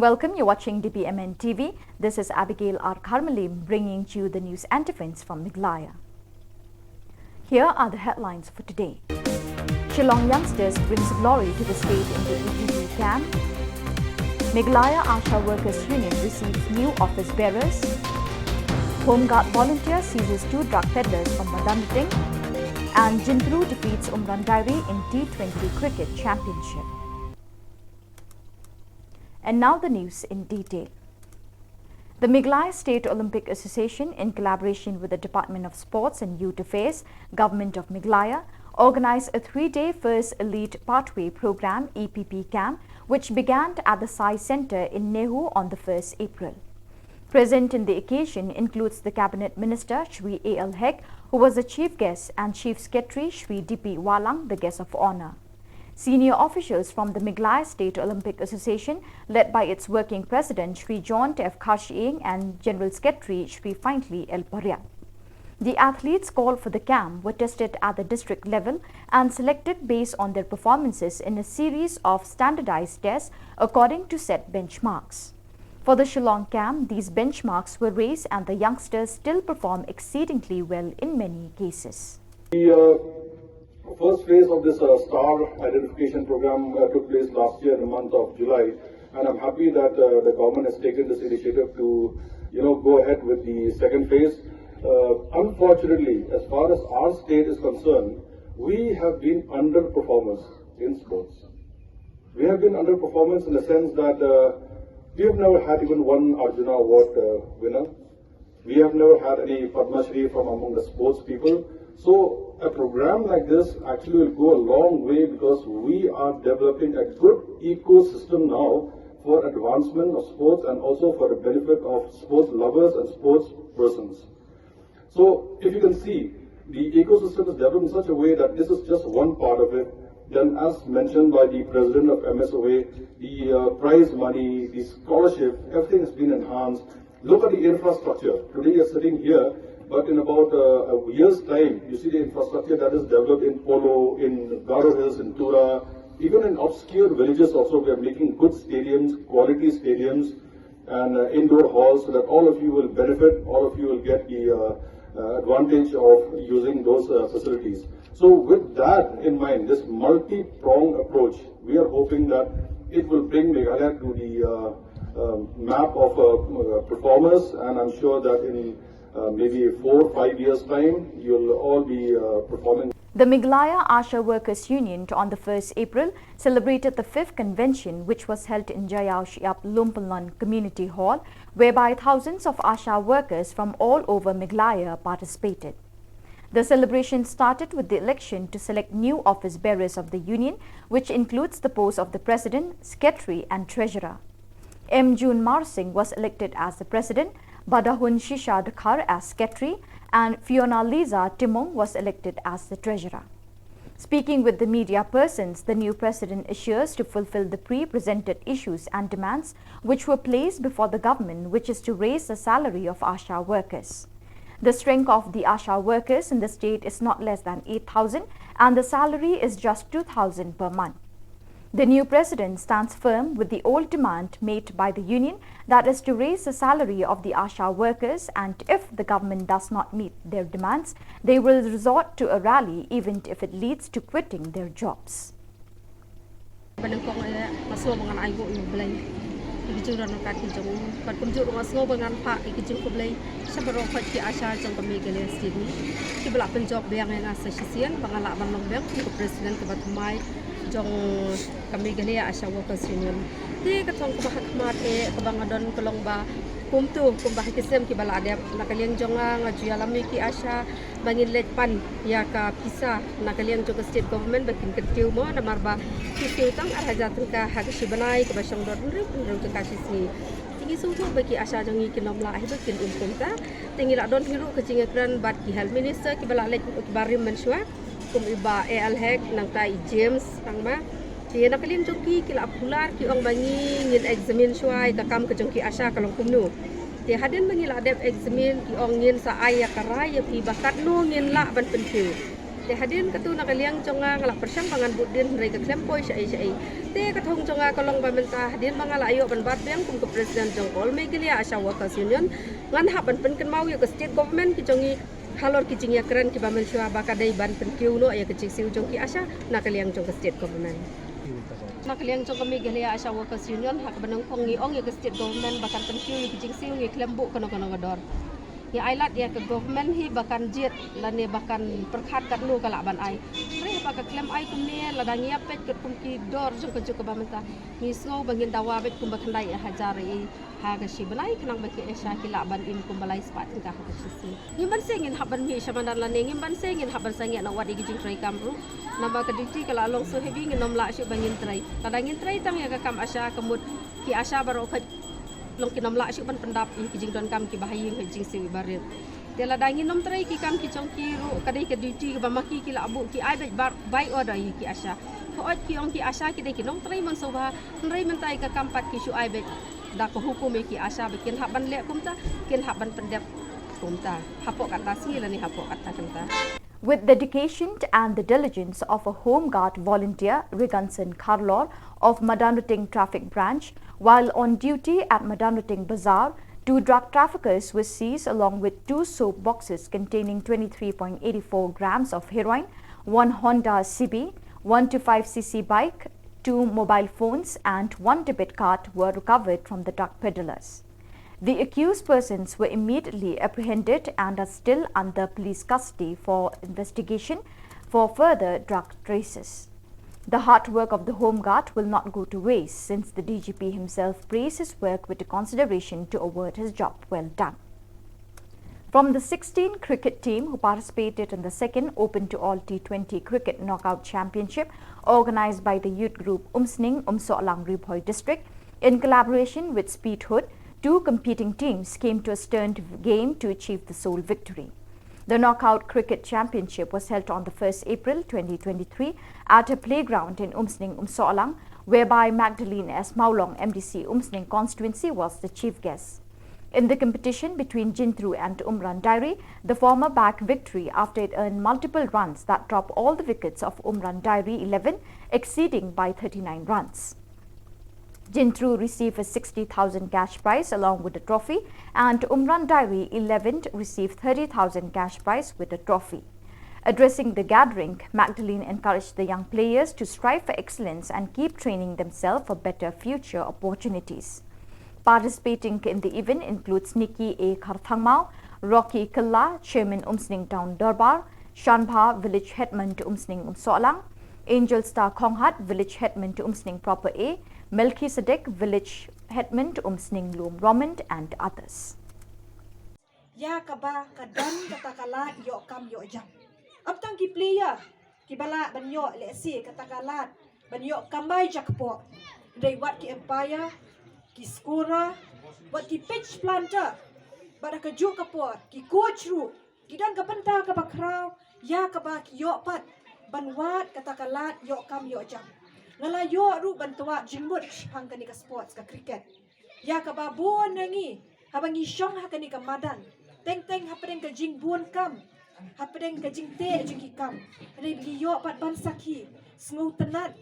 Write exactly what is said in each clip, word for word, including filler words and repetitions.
Welcome, you're watching D B M N T V. This is Abigail R Kharmalim bringing to you the news and events from Meghalaya. Here are the headlines for today. Shillong youngsters brings glory to the state in the E P P camp. Meghalaya ASHA Workers Union receives new office bearers. Home Guard volunteer seizes two drug peddlers from Madandating. And Jintulu defeats Umrang Diary in T twenty Cricket Championship. And now the news in detail. The Meghalaya State Olympic Association, in collaboration with the Department of Sports and Youth Affairs, Government of Meghalaya, organized a three-day First Elite Pathway Program, E P P camp, which began at the Sai Centre in NEHU on the first April. Present in the occasion includes the Cabinet Minister Shri A L Hek, who was the chief guest, and Chief Secretary Shri D P Wahlang, the guest of honour. Senior officials from the Meghalaya State Olympic Association, led by its working president Shri Jayant F Kharshiing and General Secretary Shri Faintly L Pariat. The athletes called for the camp were tested at the district level and selected based on their performances in a series of standardized tests according to set benchmarks. For the Shillong camp, these benchmarks were raised and the youngsters still perform exceedingly well in many cases. The uh, first phase of this uh, star identification program uh, took place last year in the month of July, and I'm happy that uh, the government has taken this initiative to, you know, go ahead with the second phase. Uh, unfortunately, as far as our state is concerned, we have been underperformers in sports. We have been underperformers in the sense that uh, we have never had even one Arjuna Award uh, winner. We have never had any Padma Shri from among the sports people. So a program like this actually will go a long way because we are developing a good ecosystem now for advancement of sports and also for the benefit of sports lovers and sports persons. So if you can see, the ecosystem is developed in such a way that this is just one part of it. Then, as mentioned by the president of M S O A, the uh, prize money, the scholarship, everything has been enhanced. Look at the infrastructure. Today you're sitting here, but in about uh, a year's time, you see the infrastructure that is developed in Polo, in Garo Hills, in Tura, even in obscure villages also, we are making good stadiums, quality stadiums, and uh, indoor halls so that all of you will benefit, all of you will get the uh, uh, advantage of using those uh, facilities. So with that in mind, this multi-pronged approach, we are hoping that it will bring Meghalaya to the uh, uh, map of uh, uh, performers, and I'm sure that in uh, maybe four, five years' time, you'll all be uh, performing. The Meghalaya ASHA Workers Union on the first April celebrated the fifth convention, which was held in Jaiaw Shyiap Lumpynlon Community Hall, whereby thousands of ASHA workers from all over Meghalaya participated. The celebration started with the election to select new office bearers of the union, which includes the post of the president, secretary, and treasurer. M June Marsing was elected as the president, Badahun Shisha Dkhar as secretary, and Fiona Liza Timung was elected as the treasurer. Speaking with the media persons, the new president assures to fulfill the pre-presented issues and demands which were placed before the government, which is to raise the salary of ASHA workers. The strength of the ASHA workers in the state is not less than eight thousand and the salary is just two thousand per month. The new president stands firm with the old demand made by the union, that is to raise the salary of the ASHA workers, and if the government does not meet their demands, they will resort to a rally even if it leads to quitting their jobs. Ba nyngkong eh nga sngew ba ngan ai nguh ïa U Blei ïa ki jingdon ryngkat ki jong u. Bad kumjuh ruh nga sngew ba ngan phah ïa ki jingkhublei sha baroh ki ASHA jong ka Meghalaya State kiba la pynjop biang ïa nga sa shisien ba nga lah ban long biang kum ka president kaba thymmai jong ka Meghalaya ASHA Workers Union. Te ka thong kaba ha khmat eh kaba nga don ka long ba kumto kumba ha ki snem kiba la dep na ka liang jong nga nga ju ïalam ïa ki ASHA ba ngin leit pan ïa ka pisa na ka liang jong ka state government ba kin kyntiew mo namar ba ki tiew tang ar hajar tyngka ha ka shi bnai kaba shong dor hynriew hynriew tyngka shi sngi. Te ngi sngewthuh ba ki ASHA jong ngi kin ym lah hi ba kin im kumta. Te ngi la don hi ruh ka jingïakren bad ki health minister kiba la leit kiba rim mynshuwa kum i Bah A L Hek nangta i James Sangma. Te na ka liang jong ki ki la kular ki ong ba ngi ngin examine shuwa ïa ka kam ka jong ki ASHA ka long kumno. Te hadien ba ngi la dep examine ki ong ngin sa ai ïa ka rai ïa phi ba katno ngin lah ban pyntiew. Te hadien katto na ka liang jong nga nga la pyrshang ba ngan bud dien hynrei ka khlem poi shaei shaei. Te ka thong jong nga ka long ba mynta hadien ba nga la ïoh ban bat biang kum ka president jong ka All Meghalaya Asha Workers Union, ngan hap ban pynkynmaw ïa ka state government ki jong ngi halor ki jingïakren kiba mynshuwa ba ka dei ban pynkiew noh ïa ka jingsiew jong ki Asha na ka liang jong ka state government. Na ka liang jong ka Meghalaya Asha Workers Union ha kaba nyngkong ngi ong ïa ka state government ba kan pynkiew ïa ka jingsiew, ngi khlem buh kano kano ka dor. Ngi ai lad ïa ka government hi ba kan jied lane ba kan pyrkhat katno ka lah ban ai. Hynrei haba ka khlem ai kumne, lada ngi ïa peit katkum ki dor jong ka juk kaba mynta, ngi sngew ba ngin dawa beit kumba khyndai hajar ïa ha ka shi bnai khnang ba ki Asha ki lah ban im kumba lai spah tyngka ha ka shi sngi. Ngim banse ngin hap ban mih sha madan lane ngim banse ngin hap ban sangeh na wat ïa ki jingtrei kam ruh. Namar ka duty ka la long so heavy, ngin ym lah shuh ba ngin trei. Lada ngin trei tang ïa ka kam Asha, ka mut ki Asha baroh khoit long kin ym lah shuh ban pyndap ïa ki jingdonkam kiba ha ïing ha jingsiew iba rit. Te lada ngin ym trei ki kam ki jong ki ruh, ka dei ka duty kaba ma ki ki la buh, ki ai beit bar-, by order ïa ki Asha. Hooid ki ong ki Asha ki dei ki nongtrei mynshuwa, hynrei mynta ïa ka kam pat ki shu ai beit da ka hukum ïa ki Asha ba kin hap ban leh kumta, kin hap ban pyndep kumta. Hapoh kata sngi lane hapoh kata kynta. With dedication and the diligence of a Home Guard volunteer, Riganson Kharlor of Madanrting Traffic Branch, while on duty at Madanrting Bazaar, two drug traffickers were seized along with two soap boxes containing twenty-three point eight four grams of heroin, one Honda C B, one two five C C bike, two mobile phones and one debit card were recovered from the drug peddlers. The accused persons were immediately apprehended and are still under police custody for investigation for further drug traces. The hard work of the Home Guard will not go to waste, since the D G P himself praised his work with the consideration to award his job well done. From the sixteen cricket team who participated in the second open to all T twenty Cricket Knockout Championship, organized by the Youth Group Umsning, Umsohlang, Ri Bhoi District, in collaboration with Speed Hood, two competing teams came to a stern game to achieve the sole victory. The Knockout Cricket Championship was held on the first April twenty twenty-three at a playground in Umsning, Umsohlang, whereby Magdalene S Mawlong, M D C Umsning Constituency, was the chief guest. In the competition between Jintru and Umran Diary, the former bagged victory after it earned multiple runs that dropped all the wickets of Umran Diary eleven, exceeding by thirty-nine runs. Jintru received a sixty thousand cash prize along with the trophy, and Umran Diary eleven received thirty thousand cash prize with the trophy. Addressing the gathering, Magdalene encouraged the young players to strive for excellence and keep training themselves for better future opportunities. Participating in the event includes Nikki A Kharthangmao, Rocky Kylla, Chairman Umsning Town Dorbar, Shanbha, Village Headman to Umsning Umsohlang, Angel Star Khonghat, Village Headman to Umsning Proper A, Melchizedek, Village Headman to Umsning Lum Romand, and others. Ïa kaba ka don kata ka lad ïoh kam ïoh jam. Ym tang ki player kiba lah ban ïoh lehse kata ka lad ban ïoh kamai jakpoh. Hynrei wat ki umpire, ki scorer, wat ki pitch planter, bad ha kajuh ka por ki coach ruh ki don ka bynta kaba khraw ïa kaba ki ïoh pat ban wad kata ka lad ïoh kam ïoh jam. Nga la ïoh ruh ban twad jingmut shaphang kane ka sports ka cricket. Ïa kaba bun na ngi haba ngi shong ha kane ka madan, teng teng hapdeng ka jingbun kam, hapdeng ka jingteh jong ki kam, hynrei ba ngi ïoh pat ban sakhi, sngewtynnat,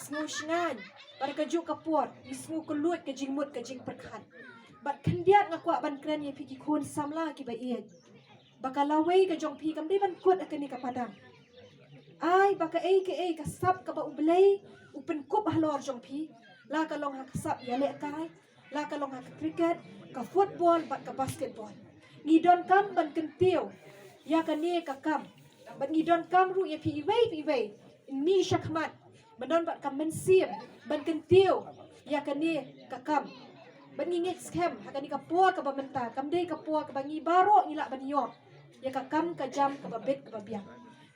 sngewshngaiñ, bad ha kajuh ka por ngi sngewkylluid ka jingmut ka jingpyrkhat. Bad khyndiat nga kwah ban kren ïa phi ki khun samla kiba ïeit, ba ka lawei ka jong phi kam dei ban kut ha kane ka madan. Ai ba kaei kaei ka sap kaba U Blei u pynkup halor jong phi, la ka long ha ka sap ïalehkai, la ka long ha ka cricket, ka football bad ka basketball. Ngi donkam ban kyntiew ïa kane ka kam, bad ngi donkam ruh ïa phi iwei pa iwei, mih shakhmat, ban don bad ka mynsiem ban kyntiew ïa kane ka kam. Bad ngi ngeit skhem ha kane ka por kaba mynta kam dei ka por kaba ngi baroh ngi lah ban ïoh ïa ka kam ka jam kaba bit kaba biang.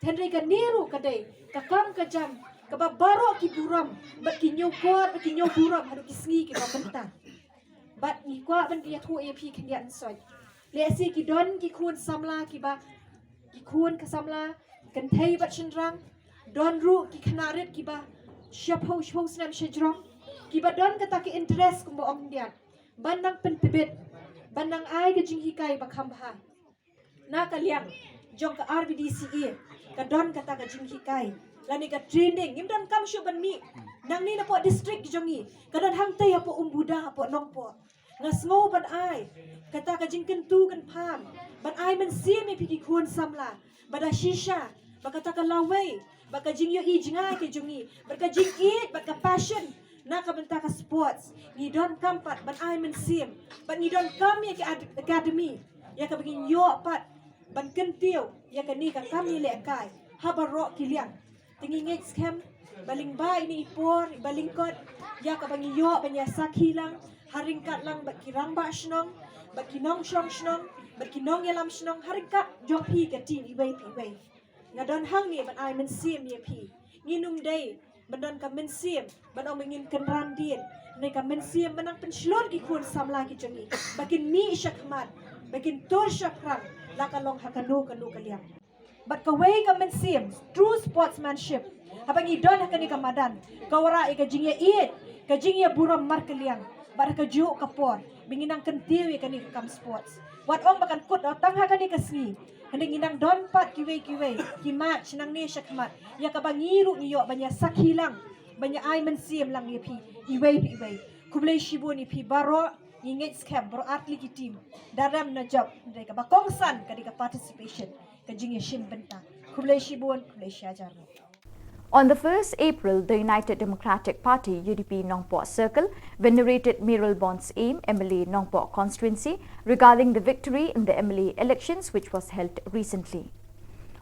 Hynrei kane ruh ka dei ka kam ka jam kaba baroh ki burom bad ki ñiewkor bad ki ñiewburom haduh ki sngi kiba mynta. Bad ngi kwah ban ïathuh ïa phi khyndiat hynsoit. Lehse ki don ki khun samla kiba, ki khun ka samla, kynthei bad shynrang, don ruh ki khynnah rit kiba shiphew shiphew snem shajrong, kiba don kata ka interest kumba ong khyndiat, ban nang pyntbit, ban nang ai ka jinghikai ba kham bha. Na ka liang jong ka R B D C A ka don kata ka jinghikai lane ka training, ngim donkam shuh ban mih nangne napoh district jong ngi, ka don hangtei hapoh Umbuda, hapoh Nongpoh. Nga sngew ban ai kata ka jingkyntu kynpham, ban ai mynsiem ïa phi ki khun samla, ba da shisha ba kata ka lawei, ba ka jingïohi jngai ka jong ngi, ba ka jingïeit, ba ka passion na ka bynta ka sports, ngi donkam pat ban ai mynsiem, ba ngi donkam ïa ka ad- academy ïa kaba ngin ïoh pat ban kyntiew ïa kane ka kam ïalehkai ha baroh ki liang. Te ngi ngeit skhem ba lyngba ine i por ba lyngkot ïa kaba ngi ïoh ban ïa sakhi lang ha ryngkat lang bad ki rangbah shnong, bad ki nongshong shnong, bad ki nongïalam shnong, ha ryngkat jong phi ka team iwei pa iwei. Nga don hangne ban ai mynsiem ïa phi. Ngin ym dei ban don ka mynsiem ban ong ba ngin kynran dien, ne ka mynsiem ban nang pynshlur ki khun samla ki jong ngi ba kin mih shakhmat, ba kin tur shaphrang, la ka long ha kano kano ka liang. Bad kawei ka mynsiem true sportsmanship haba ngi don ha kane ka madan, ka wanrah ïa ka jingïaieit, ka jingïaburom markylliang, bad ha kajuh ka por ba ngin nang kyntiew ïa kane ka kam sports. Wat ym ba kan kut tang ha kane ka sngi, hynrei ngin nang don pat kiwei kiwei ki match nangne shakhmat ïa kaba ngi ruh ngi ïoh ban ïa sakhi lang, ban ïa ai mynsiem lang ïa phi iwei pa iwei. Khublei shibun ïa phi baroh. Ngi ngeit skhem baroh artylli ki team da rem na jop, hynrei kaba kongsan ka dei ka participation, ka jingïashim bynta. Khublei shibun, khublei shihajar. On the first April, the United Democratic Party, U D P Nongpoh Circle, venerated Mayralborn Syiem, M L A Nongpoh Constituency, regarding the victory in the M L A elections which was held recently.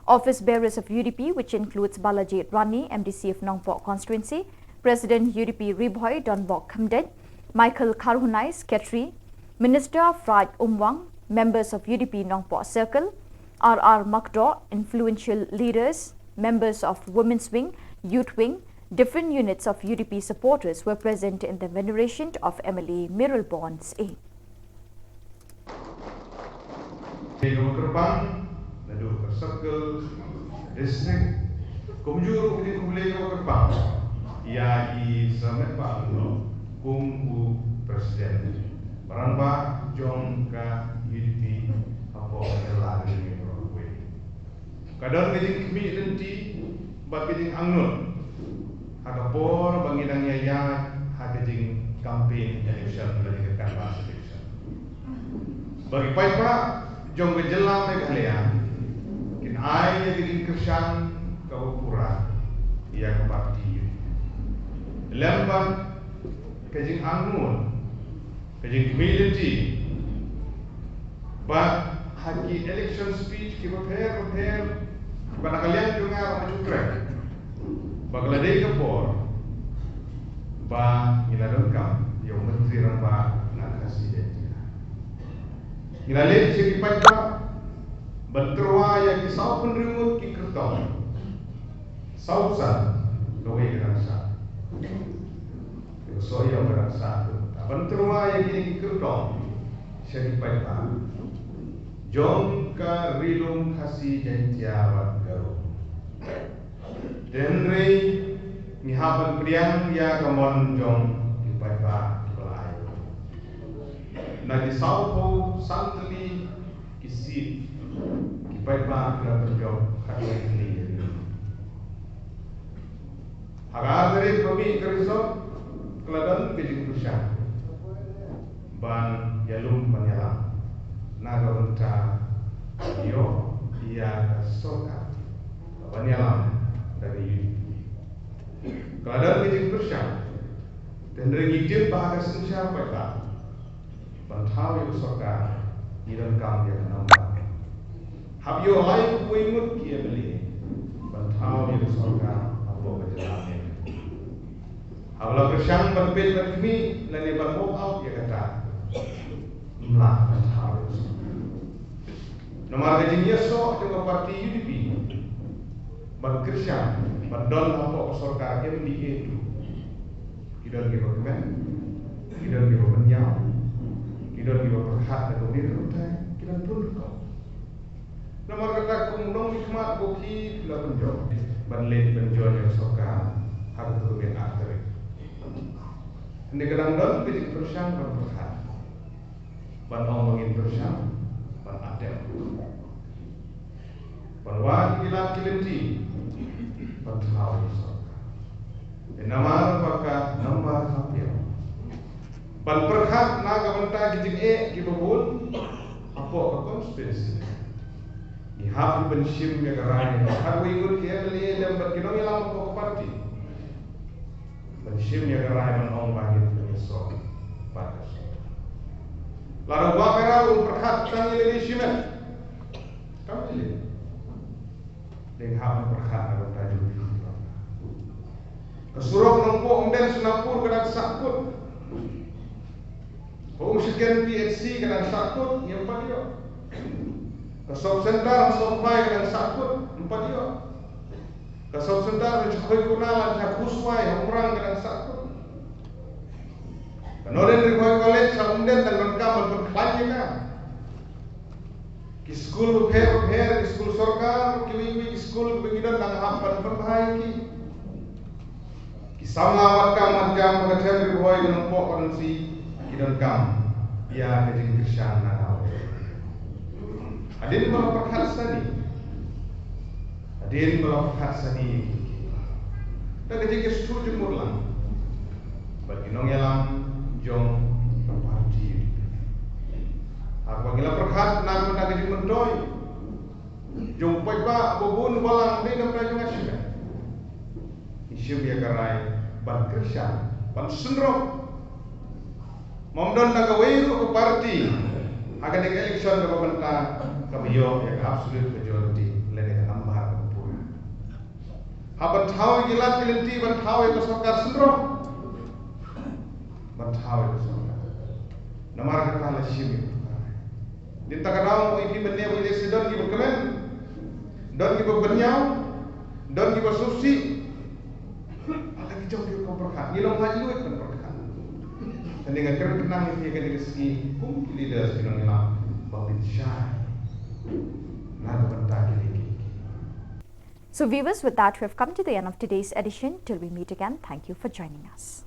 Office bearers of U D P, which includes Balaji Rani, M D C of Nongpoh Constituency, President U D P Ri-Bhoi Donbok Khymdeit, Michael Kharhunai, Secretary, Minister Fraid Umwang, members of U D P Nongpoh Circle, R R Makdoh, influential leaders, members of Women's Wing, Youth Wing, different units of U D P supporters were present in the veneration of M L A Mayralborn Syiem. Khublei kyrpang naduh ka circle, district, kumjuh ruh ka dei khublei kyrpang ïa i Sir Metbah Lyngdoh kum u president rangbah jong ka U D P hapoh ka jylla ka jong ngi baroh kawei. Ka don ka jingkhmih lynti bad ka jingangnud ha ka por ba ngi dang ïaid ha ka jing campaign election lane ka canvass election, ba ki paidbah jong ka jylla Meghalaya kin ai ïa ka jingkyrshan kaba pura ïa ka party U D P. Lem bad ka jingangnud, ka jingkhmih lynti, bad ha ki election speech kiba pher bapher, bad na ka liang jong nga ruh nga ju kren ba ka la dei ka por ba ngi la donkam ïa u Myntri Rangbah na Khasi Jaiñtia. Ngi la leit sha ki paidbah ban tyrwa ïa ki sawphew hynriew ngut ki kyrtong. Saw san, kawei ka dang sah. Ka sawdong ka dang sah. Ban tyrwa ïa kine ki kyrtong sha ki paidbah jong ka Ri Lum Khasi Jaiñtia bad Garo. Te hynrei ngi hap ban pdiang ïa ka mon jong ki paidbah kiba la ai. Na ki sawphew san tylli ki seat, ki paidbah ki la pynjop khatwei tylli. Ha ka ar tarik ba mih ka result, ka la don ka jingpyrshang ban ïalum ban ïalam na ka bynta ïoh ïa ka sorkar ban ïalam da ka U D P. Ka la don ka jingpyrshang, te hynrei ngi tip ba ha ka synshar paidbah ban thaw ïa ka sorkar, ngi donkam ïa ka number. Hap ïoh laiphew wei ngut ki M L A ban thaw ïa ka sorkar hapoh ka jylla. Haba la pyrshang ban peit ban khmih lane ban walk out ïa kata, ym lah ban thaw ïa ka sorkar. Namar ka jingïasoh jong ka party U D P ban kyrshan ban don hapoh ka sorkar M D A two, ki don kiba kmen, ki don kiba pynïaw, ki don kiba pyrkhat da ka bynta, ki don pun rukom. Namar kata kum u nongmihkhmat ko ki la pynjop ban leit ban join ïa ka sorkar ha ka tarik ar tarik. Hynrei ka dang don ka jingpyrshang ban pyrkhat, ban ong ba ngin pyrshang ban attempt. Lad ki lynti ban thaw ïa ka sorkar. Namar ba ka nambar ka pia ban pyrkhat na ka bynta ki jingeh kiba bun hapoh ka constituency. Ngi hap ban shim ïa ka rai, hap ban ngut ki M L A lem bad ki nongïalam hapoh ka party ban shim ïa ka rai ban ong ba ngin pynïasoh bad ka sorkar. Lada u Bah Khaira u pyrkhat tang ïa lade shimet, kam ïa lade. Dei hap ban pyrkhat na ka bynta jong phi. Ka surok Nongpoh Umden Sonapur ka dang sahkut. Ka Umshiken P H C ka dang sahkut, ngim pat ïoh. Ka sub center Sohphai ka dang sahkut, ngim pat ïoh. Ka sub center Shakhoikona lane Shakhuswai ha Umrang ka dang sahkut. Ka Northern Ri Bhoi College ha Umden dang donkam ban pynkhlaiñ ïa ka. Ki skul bapher bapher, ki skul sorkar, kiwei kiwei ki skul kiba ngi don dang hap ban pynbha ïa ki. Ki samla wad kam wad jam ba ka them Ri Bhoi ka Nongpoh Baroh shi ki donkam ïa ka jingkyrshan na ka. Hadien ba la pyrkhat sani, hadien ba la pyrkhat sani, da ka jingïasyllok jingmut lang bad ki nongïalam jong ka party. Haba ngi la pyrkhat na ka bynta ka jingmyntoi jong u paidbah ba bun ba lang dei na ka bynta jong ka shimet. Ngi shim ïa ka rai ban kyrshan, ban synrop. Ym don na kawei ruh ka party ha kane ka election kaba mynta kaba ïoh ïa ka absolute majority lane ka nambar kaba pura. Haba thaw ïa ki lad ki lynti ban thaw ïa ka sorkar synrop. Ban thaw ïa ka sorkar. Namar kata la shim ïa ka sorkar. Dei ta ka daw ïa ki ban ïa ka accident kiba kmen. Don kiba bynñiaw. Don kiba sngewsih. Ala ki jong ki ka pyrkhat. Ngi long haj luid ban pyrkhat. Tang nga kren khnang ïa ka dei ka sngi kum ki leaders ki nongïalam ba pynshai na ka bynta ki dei ki. So viewers, with that, we have come to the end of today's edition. Till we meet again, thank you for joining us.